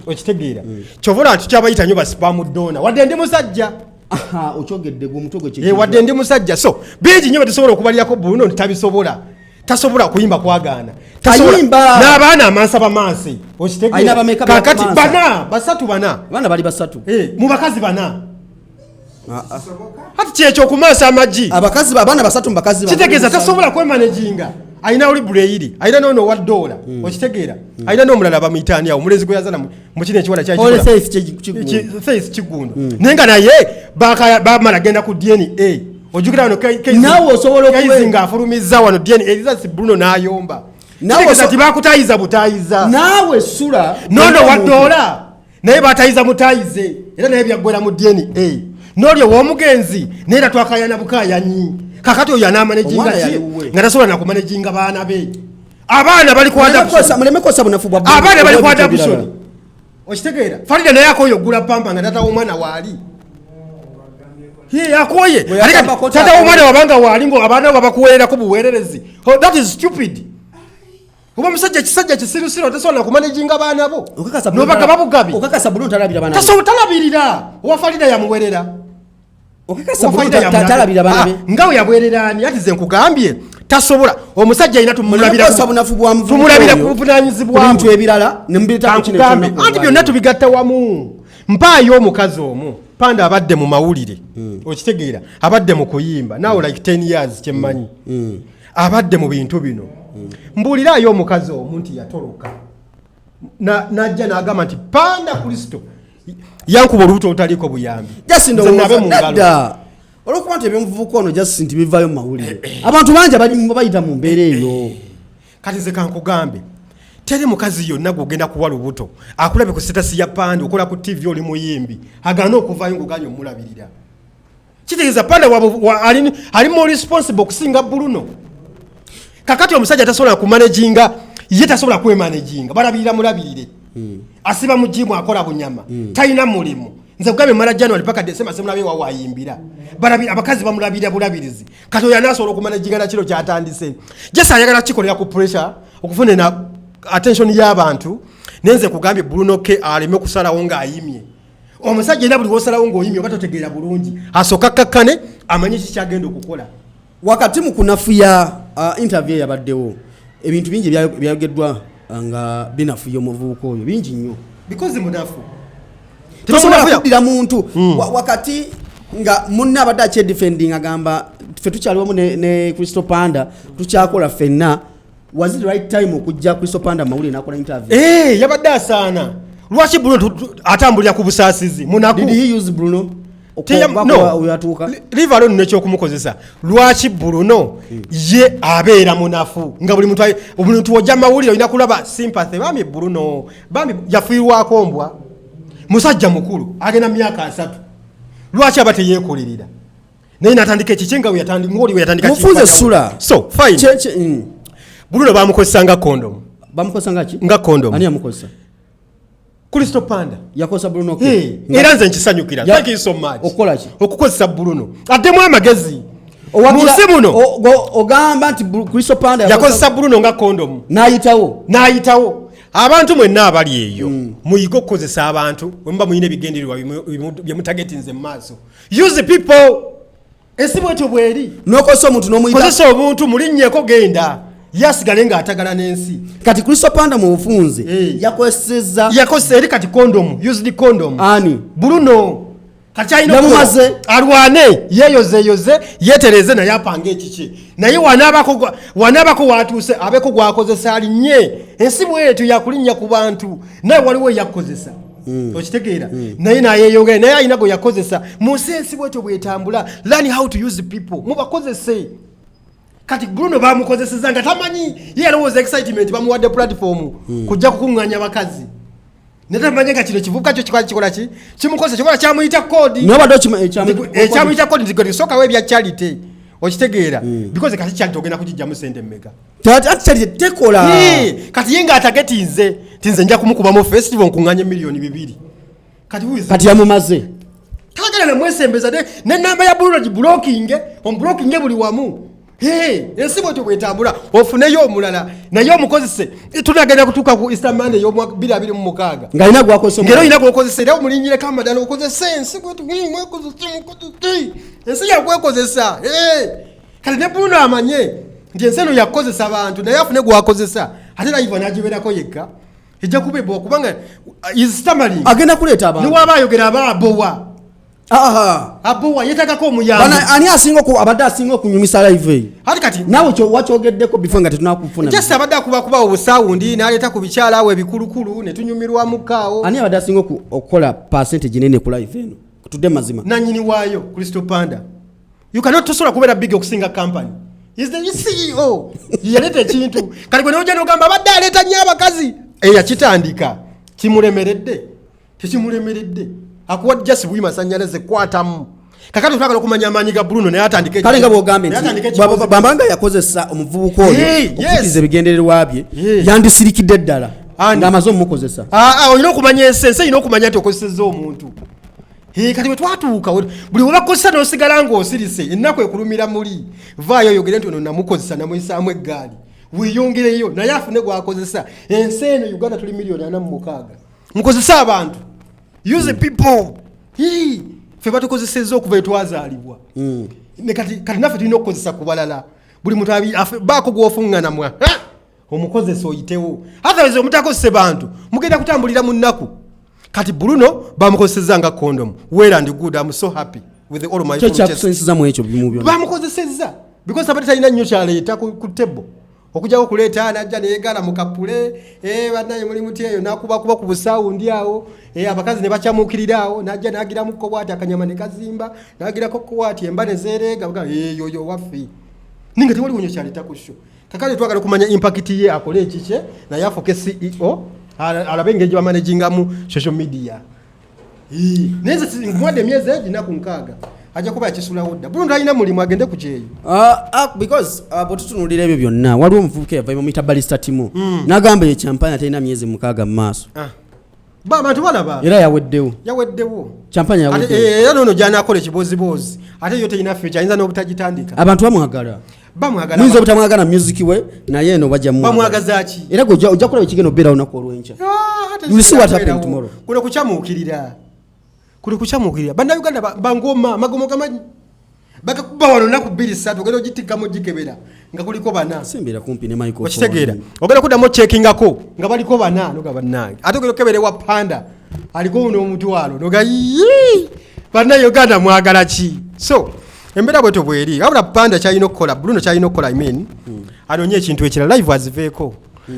okitegeera? Kyova olaba nti tukyabayita nnyo ba sperm donor, wadde ndi musajja. Aha, okyogedde gwe omutwe gwe. Eh, wadde ndi musajja. So bingi nnyo betusobola okubalirako Bruno nti tabisobola. Tasobola kuyimba, kwagaana. Ayimba. N'abaana amansa bamansi. Alina bameka Kakati b'amansa? bana, basatu, bana. Abaana bali basatu. Eh, mu bakazi bana. Ati kyekyo okumansa amagi. Abakazi, abaana basatu mu bakazi Kitegeeza tasobola kwemanaginga. Alina oli Bureyiri, alina noono owa doola, okitegeera? Alina n'omulala bamuyitaani awo, omulenzi gwe yazala mu kino ekiwala. Ole Faith Kiggundu. Faith Kigundu, naye nga naye bamala genda ku DNA. Ojjukira wano Naawe osobola Kaizi ng'afulumizza wano DNA results, Bruno n'ayomba. Naawe Kitegeeza nti bakutayiza butayiza. Naawe sula. Nono wa doola naye batayiza mutayize, era naye byaggwera mu DNA. N'oli ow'omugenzi naye era twakayana bukayanyi. Kakati oyo anaamanaginga Omwana ki yali wuwe. nga tasobola nakumanaginga baana be? Abaana bali ku adoption. Muleme kosa bunafu bwa Bruno. Abaana bali ku Obw'ebintu adoption, ebirala. okitegeera? Farida naye akoyo ogula pampa nga tata w'omwana waali. Ye, akoye. Bwe yagambako Ate kati, taata w'omwana wabanga waali ngo abaana babakuweererako buweererezi. Oh, that is stupid. Oba musajja kisajja kisirusiru otasobola kumanaginga baana bo Okakasa Bruno nobagaba bugabi. Okakasa Bruno talabira baana be. Tasobola, talabirira. Owa Farida yamuwerera. Okakasa Owa Bruno Farida yamulabira. talabira baana be. Ah, nga we yabwerera ani? Ati ze nkugambye tasobola. Omusajja alina tumulabira Munakozesa bunafu bwa muvubuka tumulabira oyo ku buvunaanyizibwa ku bintu bwe. ebirala ne mubireeta ku kino Kankugambe, eky'olunaku anti byonna tubigatta wamu. Mpaayo omukazi omu Panda abadde mu mawulire, okitegeera, abadde mu kuyimba now like 10 years kyemmanyi, abadde mu bintu bino. Mbuuliraayo omukazi omu nti yatoloka n'ajja n'agamba nti Panda Kristo yankuba olubuto olutaliiko buyambi. Just Nze naabe ndowooza mu ngalo. nedda, olwokuba nti ebyomuvubuka ono just nti bivaayo mu mawulire, abantu bangi bayita mu mbeera eyo. Kati nze kankugambe, teri mukazi yonna gwogenda kuwa lubuto akulabe ku status ya Panda, okola ku TV, oli muyimbi, agaana okuvaayo ng'oganye omulabirira. Kitegeeza Panda ali more responsible okusinga Bruno. Kakati omusajja tasobola kumanaginga, ye tasobola kwemanaginga, balabirira mulabirire. Asiba mu gym, akola bunyama, talina mulimu. Nze kugambye, mala January paka December semulabe wawe ayimbira. Abakazi bamulabirira bulabirizi. Kati oyo anaasobola okumanaginga nakiro kyatandise? Jesi ayagala kikolera ku pressure okufuna na attention y'abantu. Naye nze kugambye, Bruno K aleme okusalawo ng'ayimye. Omusajja era buli wosalawo ng'oyimye oba totegeera bulungi, asooka kakkane amanye ki kyagenda okukola. Wakati mu kunafuya interview eyabaddewo, ebintu bingi ebyayogeddwa nga binafuya omuvubuka oyo, bingi nnyo. Because munafu. Tosobola Tebamunafuya. kuddira muntu wakati nga munne abadde akyedefending, agamba ffe tukyali wamu ne Crystal Panda, tukyakola ffenna. Was it the right time okujja Crystal Panda mawulire nakola interview? Eh, yabadde asaana. Lwaki Bruno atambulira ku busaasizi munaku? Did he use Bruno? No. Oyo atuuka. Leave alone nekyokumukozesa. Lwaki Bruno ye abeera munafu nga buli muntu buli muntu wojja mawulire olina kulaba sympathy? Bambi Bruno, bambi yafiirwako mbwa. Musajja mukulu agenda mu myaka 30, lwaki aba teyeekolerera naye natandika ekiki nga ng'oli we yatandika Mufunze kimpanya? sula. So fine. Bruno bamukozesa nga condom. Bamukozesa nga ki? Nga condom. Ani yamukozesa? Crystal Panda. Yakozesa Bruno K? Hey, era nze nkisanyukira. Thank you so much. Okukola ki? Okukozesa Bruno addemu amagezi mu nsi muno. Ogamba nti Crystal Panda yakozesa Bruno nga kondomu. N'ayitawo. N'ayitawo. Abantu mwenna abali eyo, muyige okukozesa abantu bwe muba mulina ebigendererwa bye mutagetinze mu maaso. Use people, ensi bwetyo bweri. N'okozesa omuntu n'omuyita. Kozesa omuntu, mulinnyeko, genda yasigale ng'atagala n'ensi. Kati Crystal Panda mu bufunze yakozesezza Yakozesa eri kati condom, used condom. Ani? Bruno kati alina Yamumaze. okukola, alwane, yeeyozeeyoze, yeetereze, naye apange ekiki, naye wanaabako watuuse abeko gwakozesa alinnye. Ensi bwetyo yakulinnya ku bantu, naye waliwo eyakukozesa, okitegeera, naye nayeyongera, naye alina gwe yakozesa mu nsi. Ensi bwetyo bwetambula. Learn how to use people, mubakozese. Kati Bruno bamukozeseza nga tamanyi, ye yalowooza excitement, bamuwadde platform kujja kukuŋŋaanya bakazi, naye tamanyi nga kino kivubuka kyo kikola kikola ki kimukozesa, kikola kyamuyita kodi. Naye obadde Ekyamuyita kodi nti gwe sookawo ebya charity, okitegeera, because kati charity ogenda kugijjamu sente mmeka? Ati charity tekola. Hee, kati ye ng'atagetinze nti nze nja kumukubamu festival nkuŋŋaanye 2 miliyoni. Kati who is Kati yamumaze. Tagala namwesembeza nenamba ya Bruno giblockinge, omublockinge buli wamu. Hey, ensi bwetyo bwetambula. Ofuneyo omulala naye omukozese. Tunagenda kutuuka ku Easter Monday y'omwaka 2026 Ng'alina gwakozesa. Ngero olina gwokozesa, era omulinyireko amadala okozese. Ensi bwetu mwekozese, mukozese. Ensi yakwekozesa. Hey, kati ne Bruno amanye nti ensi eno yakukozesa bantu, naye afune gwakozesa, ate live anagibeerako yekka, ejja kuba ebowa kubanga is stammering. Agenda kuleeta abantu. Niwaba ayogera aba abowa. Aha. Abowa, yeetagako omuyambi. Bana, ani asinga abadde asinga okunyumisa live eyo? Ati kati Naawe wakyogeddeko before nga tetunakufuna. Just abadde akubakuba obusound n'aleeta ku bikyala awo ebikulukulu ne tunyumirwamukaawo. Ani abadde asinga okukola percentage nene ku live eno, tudde mazima? Nanyini waayo, Crystal Panda. You cannot, tosobola kubeera big okusinga company. Is the CEO yaleeta ekintu. Kati gwe nojja nogamba abadde aleeta nnyo abakazi, eyakitandika kimulemeredde, tekimulemeredde, akuwa just buyi masanyalaze kwatamu. Kakati twagala okumanya amaanyi ga Bruno, naye atandike. Kale nga bwogambye Naye atandike nti bw'abanga yakozesa omuvubuka oyo okutuukiriza ebigendererwa bye, yandisirikidde ddala Ani? ng'amaze omumukozesa. Ah, ah, olina okumanya ensi, ensi erina okumanya nti okozesezza omuntu. Eh, kati bwe twatuuka buli webakozesa n'osigala ng'osirise, ennaku ekulumira muli. Vaayo oyogere nti ono namukozesa, namuyisaamu eggaali, weeyongereyo naye afune gwakozesa. Ensi eno Uganda tuli 46 million. Mukozese abantu, use people. Hii, ffe batukozesezza okuva etwazaalibwa. Ne kati naffe tulina okukozesa ku balala. Buli muntu baako gwofuŋŋana mwa Ha! Omukozesa oyitewo. Otherwise omutakozese bantu mugenda kutambulira mu nnaku. Kati Bruno bamukozesezza nga condom. Well and good, I'm so happy with all my Kyo full chest. Kyakusanyusiza mu ekyo bimu byonna? Bamukozesezza because abadde talina nnyo kyaleeta ku table okujjako okuleeta, najja neyegaala mu kapule, eh, bannaye muli muti eyo, nakubakuba ku busawundi awo, eh, abakazi ne bakyamuukirira awo, najja nagiramuko bwati akanyama ne kazimba, nagirako bwati emba ne zeereega. Eyo yo waffe ninga tewaliwo nnyo kyaleeta ku show. Kakati twagala okumanya impact ye, akole ekikye naye afuke CEO, alabe engeri gye bamanagingamu social media. Ii, naye nze nkuwadde emyezi egi 60, ajja kuba yakisulawo dda. Bruno talina mulimu, agende ku kyeyo. Because bwe tutunuulira ebyo byonna, waliwo omuvubuka eyava bamuyita Barista Timo, n'agamba ye Champagne talina myezi 6 mu maaso. Ba abantu balaba. Era yaweddewo. Yaweddewo. Champagne Ate, yaweddewo. eh, era noono gyanakola ekiboziboozi, ate yo terina future, ayinza n'obutagitandika. Abantu bamwagala. Bamwagala. Muyinza obutamwagala music we, naye eno bajja mumwagala. Bamwagaza ki? Era gwe ojja kulaba ekigenda okubeerawo lunaku olw'enkya. Ah, ate You will see what kijja happen kubeerawo. tomorrow. Kuno kukyamuukirira, kuno kukyamuukirira. Bannayuganda bangoma magomo gamanyi bagakuba wano naku bbiri ssatu, ogenda ogitikkamu ogikebera nga kuliko bana. Sembera kumpi ne microphone. Okitegeera? Ogenda kuddamu okyekingako nga baliko bana, noga bannange. Ate ogenda okukebera ewa Panda aliko n'omutwalo, noga yii, bannayuganda mwagala ki? So embeera bwetyo bweri. Wabula Panda kyalina okukola, Bruno kyalina okukola, I mean, anoonye ekintu ekirala, live aziveeko,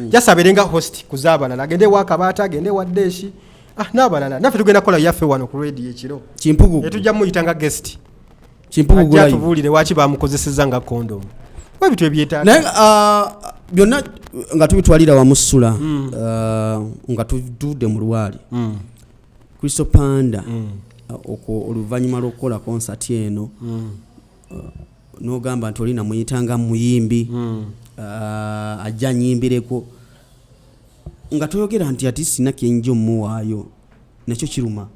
just abeere nga host ku z'abalala, agende ewa Kabaata, agende ewa Deshi, ah, n'abalala. Naffe tugenda kukola yaffe wano ku radio ekiro. Kimpugu. Etujja muyita nga guest. Kimpugu. Ajja Live. atubuulire waki bamukozeseza nga kondomu, ebintu ebyetaaga. Naye byonna nga tubitwalira wamu, Sula, nga tuvudde mu lwali Crystal Panda, okwo oluvannyuma lw'okukola concert eno, n'ogamba nti oli namuyita nga muyimbi, ajja anyimbireko, nga toyogera nti ati sina kyenja omuwaayo, nakyo kiruma.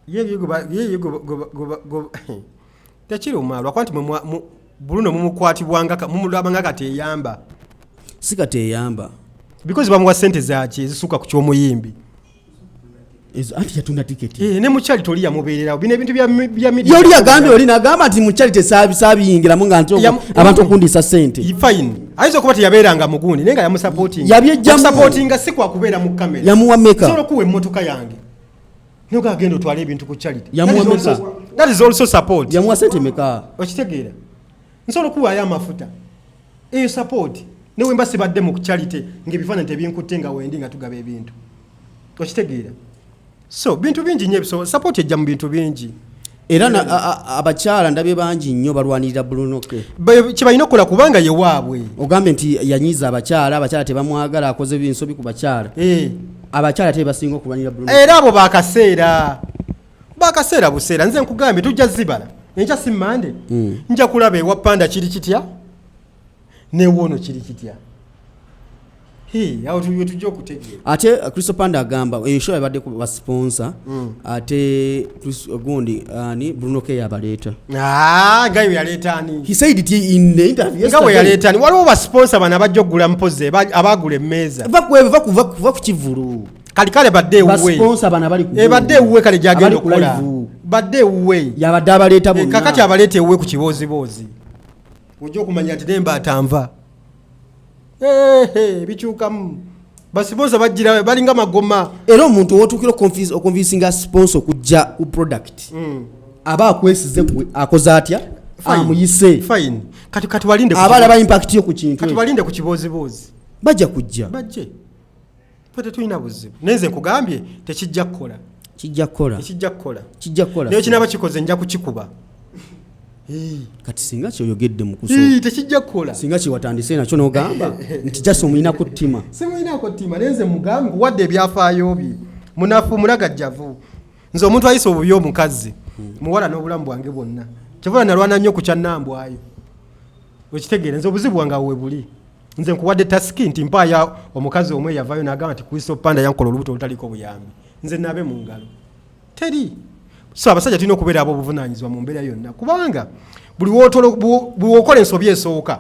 Ye tekiruma lwakuba nti Bruno mumukwatibwanga mumulabanga kati eyamba. Si kati eyamba. Because bamuwa sente zaki ezisukka ku ky'omuyimbi. Anti yatunda tiketi. Eh, ne mukyali toli yamubeererawo, bino ebintu bya media. Yoli yagambye, oli nagamba nti mukyali tesaabiyingiramu nga nti abantu okundisa sente. Fine, ayinza okuba teyabeeranga mugundi naye nga yamusupportinga. Yabyejjamu. Okusupportinga si kwakubeera mu kamera. Yamuwa meka? Nsobola okuwa emmotoka yange noga agenda otwala ebintu ku charity. Yamuwa That is meka? That is also support. Yamuwa sente meka? Okitegeera? Nsobola okuwaayo amafuta, eyo support, newe mba sibadde mu charity ngaebifaananyi tebinkutte nga wendi nga tugaba ebintu. Okitegeera? So bintu bingi nnyo ebisobola, support ejja mu bintu bingi. Era abakyala ndabye bangi nnyo balwanirira Bruno K. Kye balina okukola kubanga ye waabwe. Ogambye nti yanyiiza abakyala, abakyala tebamwagala, akoze ensobi ku bakyala. Eh. Abakyala te basinga okulwanirira Bruno. Era abo bakaseera, bakaseera buseera. Nze nkugambye tujja zibala enkya, si Mande? Nja kulaba ewa Panda kiri kitya, newoono kiri kitya. Hii, awo tujja okutegeera. Ate Crystal Panda agamba eyo show yabadde ku basponsor, ate gundi ani, Bruno K yabaleeta. Ah, nga bwe yaleeta ani? He said it in the interview Nga bwe yesterday. yaleeta ani? Waliwo basponsor bano abajja okugula mpozi abagula emmeeza. Va ku ebyo, va ku kivulu. Kali kale badde ewuwe. Basponsor bano abali ku Badde ewuwe kale gyagenda abali ku okukola. live. Badde ewuwe. Yabadde abaleeta bonna. Kakati abaleeta ewuwe ku kibooziboozi, ojja okumanya nti nembaata nva. Ehe, bikyukamu, basponsor bajjira balinga magoma. Era omuntu wotuukira oconvincinga sponsor okujja ku product, aba akwesize gwe, akoze atya? Fine. Amuyise. Fine, kati balinde Aba alaba impact yo ku kintu kati ekyo. Balinde ku kibooziboozi. Bajja kujja. Bajje, fe tetulina buzibu, naye nze nkugambye tekijja kukola. Kijja kukola. Tekijja kukola. Kijja kukola. Naye kinaaba kikoze nja kukikuba. Kati singa kyoyogedde mu kusooka. Ii, tekijja kukola. Singa kyewatandise nakyo n'ogamba nti jasi omuyinako ttima. Simuyinaako ttima, naye nze mugambe nkuwadde ebyafaayo bye, munafu mulagajjavu. Nze omuntu ayisa obubi omukazi muwala n'obulamu bwange bwonna, kyevula nalwana nnyo ku kyannambwayo. Okitegeera? Nze obuzibu bwange awo we buli. Nze nkuwadde task nti mpaaya omukazi omwe yavaayo n'agamba nti Kristo Panda yankola olubuto olutaliko buyambi, nze naabe mu ngalo. Teri. So abasajja tulina okubeera ab'obuvunaanyizibwa mu mbeera yonna, kubanga buli wokola ensobi esooka,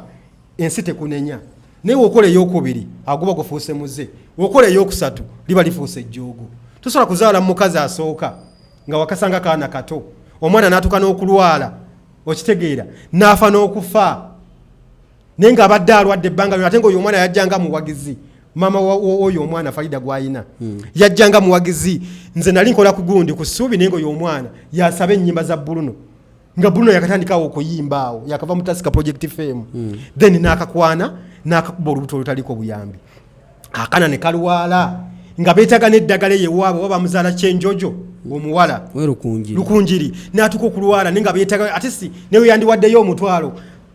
ensi tekunenya, naye wokola eyokubiri aguba gufuuse muze, wokola eyokusatu liba lifuuse ejjoogo. Tosobola kuzaala mu mukazi asooka nga wakasanga kaana kato, omwana n'atuuka n'okulwala, okitegeera, n'afa n'okufa, naye ng'abadde alwadde ebbanga lyonna, ate ngaoyo omwana yajjanga muwagizi. Maama oyo omwana Farida gwayina yajjanga muwagizi. Nze nali nkola ku gundi ku ssuubi, naye ngaoyo omwana yasaba ennyimba za Bruno, nga Bruno yakatandikawo okuyimba awo, yakava mu Tasika Project Fame. Then n'akakwana, n'akakuba olubuto olutaliko buyambi, akaana ne kalwala nga beetaga n'eddagala eyo ewaabwe oba bamuzaala kyenjojo omuwala. Werukunjiri. Lukunjiri, n'atuuka okulwala, naye nga beetaga, ate si newe yandiwaddeyo omutwalo.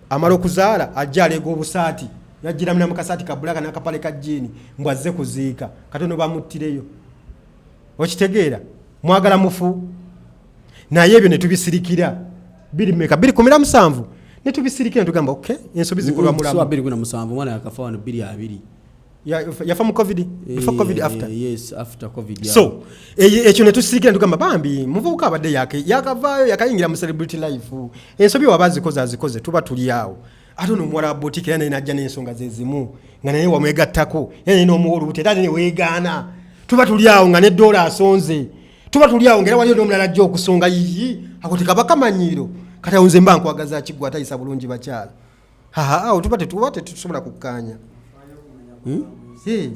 Amala okuzaala, ajja aleega obusaati, yajjiramu namukasaati ka black n'akapale ka jean, mbw azze kuziika. Katono bamuttireyo, okitegeera? Mwagala mufu, naye ebyo ne tubisirikira. Biri meka? 217 ne tubisirikira, netugamba ok, ensobi zikolwa mulamu. 2017, omwana yakafa wano 22. Yafa mu COVID, before COVID, after? Yes, after COVID, yeah. So ekyo ne tusirikira, netugamba bambi muvubuka abadde yakavaayo, yakayingira mu celebrity life, ensobi waba azikoze azikoze, tuba tuli awo. Ate ono omuwala wa boutique era naye najja n'ensonga ze zimu, nga naye wamwegattako, era naye n'omuwa olubuto, era naye weegaana. Tuba tuli awo nga neddoola asonze, tuba tuli awo ngaera waliyo n'omulala ajja okusonga. Yiyi, ako tekaba kamanyiiro. Kati awo nze mba nkwagaza kiggwa atayisa bulungi bakyala. Haha, awo tuba tetusobola kukkaanya. Eh,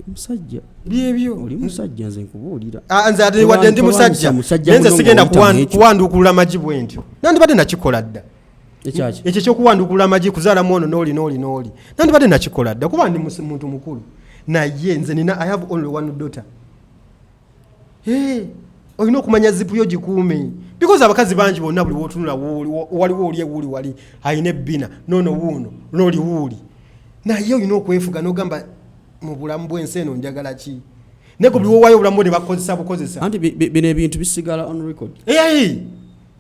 Musajja. Byebyo. Oli musajja, nze nkubuulira. Ah, nze ate wadde ndi musajja, Musajja naye nze muno sigenda ng'oyita mu ekyo. kuwanduukulula magi bwe ntyo. Nandibadde nakikola dda. Ekyaki? Ekyo ekyokuwanduukulula amagi, kuzaalamu ono n'oli n'oli n'oli, nandibadde nakikola dda kuba ndi muntu mukulu. Naye nze nina, I have only one daughter. Hey, olina okumanya zipu yo gikuume, because abakazi bangi bonna, buli wotunula waliwo oli ewuuli, wali alina ebbina, noono wuuno nooli wuuli, naye olina okwefuga n'ogamba mu bulamu bw'ensi eno njagala ki? Naye gwe buli wowaayo obulamu bwo ne bakukozesa bukozesa. Anti bino ebintu bisigala on record. Eyi,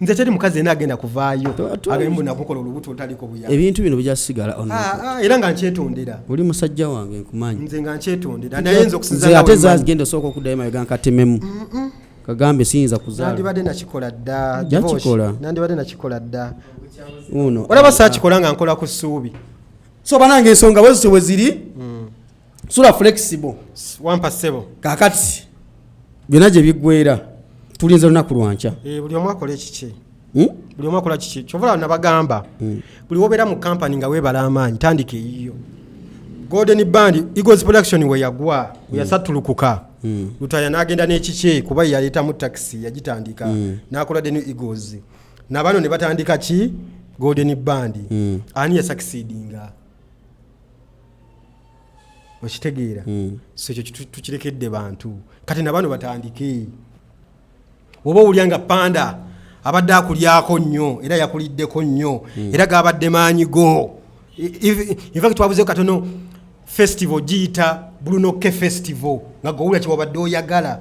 nze teri mukazi yenna agenda kuvaayo Twa- agambe mbu nakukola olubuto olutaliko buyambi. Ebintu bino bijasigala on record. Ah, ah, era nga nkyetondera. Oli musajja wange, nkumanyi. Nze nga nkyetondera, naye nze okusinza Nze nga ate bwe mmanyi, zagenda osooka okuddayo mabega nkatememu kagambe siyinza kuzaala. Nandibadde nakikola dda. Ojja Divorce. kikola. Nandibadde nakikola dda. Uno. Olaba saakikola nga nkola ku ssuubi. So banange, ensonga bwe zityo bwe ziri. Sula Flexible. Wampa ssebo. Kakati byonna gye biggwera, tulinze lunaku lwankya. Eh, buli omu akola ekiki. Hmm? Buli omu akola kiki. Kyova nabagamba, buli wobeera mu kampani nga weebala amaanyi, tandika eyiyo. Golden Band, Eagles Production we yagwa, we yasattulukuka, Lutaya n'agenda n'ekikye, kuba ye yaleetamu takisi yagitandika, n'akola the new Eagles, nabano ne batandika ki Golden Band. Ani yasucceedinga? Okitegeera? So ekyo tukirekedde bantu. Kati nabano batandike. Oba owulya nga Panda abadde akulyako nnyo, era yakuliddeko nnyo, era gabadde maanyi go. In fact twabuzeeko katono festival giyita Bruno K Festival, nga gowulya kyewabadde oyagala.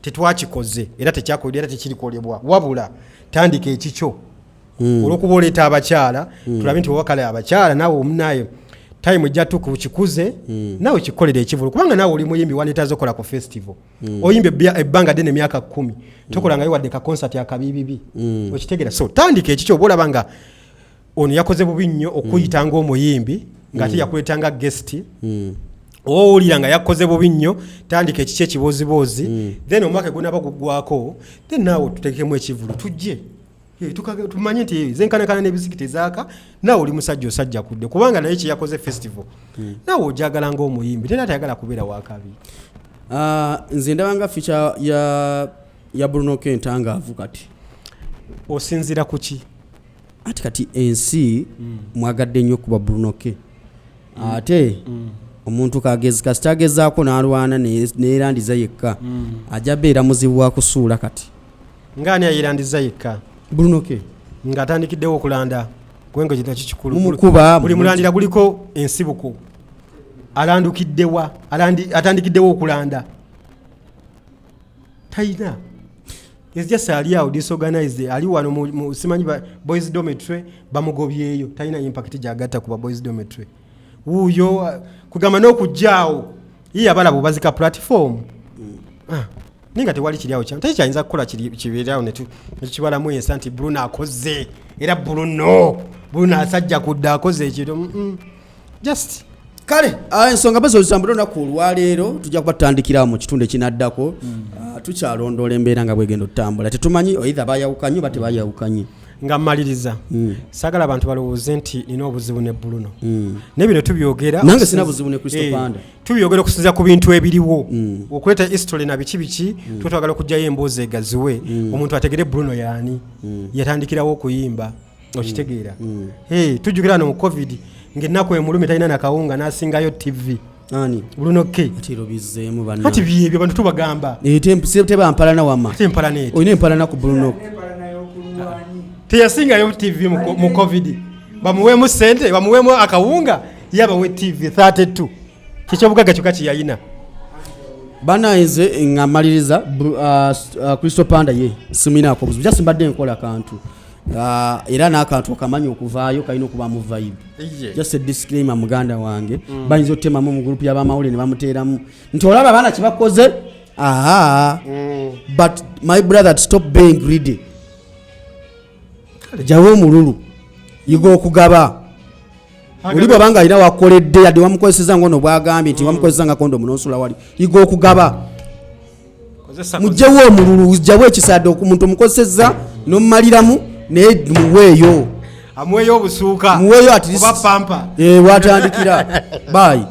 Tetwakikoze era tekyakoledwa era tekirikolebwa, wabula tandika ekikyo. Olwokuba oleeta abakyala, tulabe nti oba kale abakyala naawe omunaye time ejja tuuka okikuze, naawe kikolera ekivulu, kubanga naawe oli muyimbi, wanetaza okola ku festival. Oyimba ebbanga ddene, emyaka 10, tokolangayo wadde ka concert akabibibi, okitegeera? So tandika ekikyo. Oba olaba nga ono yakoze bubi nnyo okuyita ng'omuyimbi ng'ate yakuleetanga guest, oba owulira nga yakoze bubi nnyo, tandika ekiki ekiboziboozi, then omwaka egunaba guggwako, then naawe tutegekemu ekivulu tujje. Eh, tumanye nti zenkanakana n'ebizikiti ezaaka. Naawe oli musajja, osajja kudde, kubanga naye kyeyakoze festival naawe ojagala ng'omuyimbi, tena tayagala kubeera wakabi. Ah, nze ndaba nga future ya Bruno K ntangaavu kati. Osinzira ku ki? Ati kati ensi mwagadde nnyo kuba Bruno K, ate omuntu kagezi kasita agezaako n'alwana neerandiza yekka, ajja beera muzibu wa kusuula kati. Ngaani ayerandiza yekka? Bruno K. Ng'atandikiddewo okulanda gwengo, kinakyo kikulu. Mumukuba, Buli mulandira guliko ensibuko. Alandukiddewa? Atandikiddewo okulanda, talina. Is just ali awo disorganized, ali wano simanyi boys dormitory bamugobyeyo, talina impact gyagatta ku ba boys dormitory. Wuuyo kugamba n'okujjaawo ye abalaba obazika platform. Ah. Naye nga tewali kiri awo teri kyayinza kukola kibeere awo netukibalamu ensa nti Bruno akoze, era Bruno asajja kudda akoze ekintu. Just Kale, ensonga bazo zitambula olunaku olwaleero, tujja kuba tutandikirawo mu kitundu ekinaddako. Tukyalondoola embeera nga bwegenda otutambula, tetumanyi either bayawukanye oba tebayawukanye. Nga mmaliriza, saagala abantu balowooze nti nina obuzibu ne Bruno, naye bino tubyogera Nange sina buzibu ne Crystal Panda. Tubyogera okusinziira ku bintu ebiriwo, okuleeta history na biki biki. Tuba twagala okugyayo emboozi egaziwe, omuntu ategere Bruno yaani, yatandikirawo okuyimba, okitegeera? Hey, tujjukira wano mu COVID ng'ennaku emulumi, talina nakawunga, n'asingayo TV. Ani? Bruno K. Ate era obizzeemu banna. Ati byebyo bantu tubagamba. Eh, tebampalana wama. Ate empalana eti. Olina empalana ku Bruno? Teyasingayo TV mu COVID, bamuweemu sente, bamuweemu akawunga, yabawe TV 32, kyekyobugagga kyokka kyeyalina. Banaye, nga mmaliriza, Crystal Panda ye siminaako buzibu, just mbadde nkola kantu. Era n'akantu okamanyi okuvaayo kalina okubamu vibe. Just a disclaimer, muganda wange, bayinza otemamu mu group y'abamawulire ne bamuteeramu nti olaba abaana kyebakoze. Aha, but my brother, stop being greedy. Jawo omululu, yiga okugaba. Oli bwabanga alina wakoledde, yadde wamukozeseza ngono bwagambye nti wamukozesa nga kondomu nosula wali, yiga okugaba. Mugyewo omululu, jawo ekisadde, omuntu omukozeseza nomumaliramu, naye muweeyo. Amuweeyo obusuuka. Muweeyo at least. Oba pampa. Eh, watandikira bye.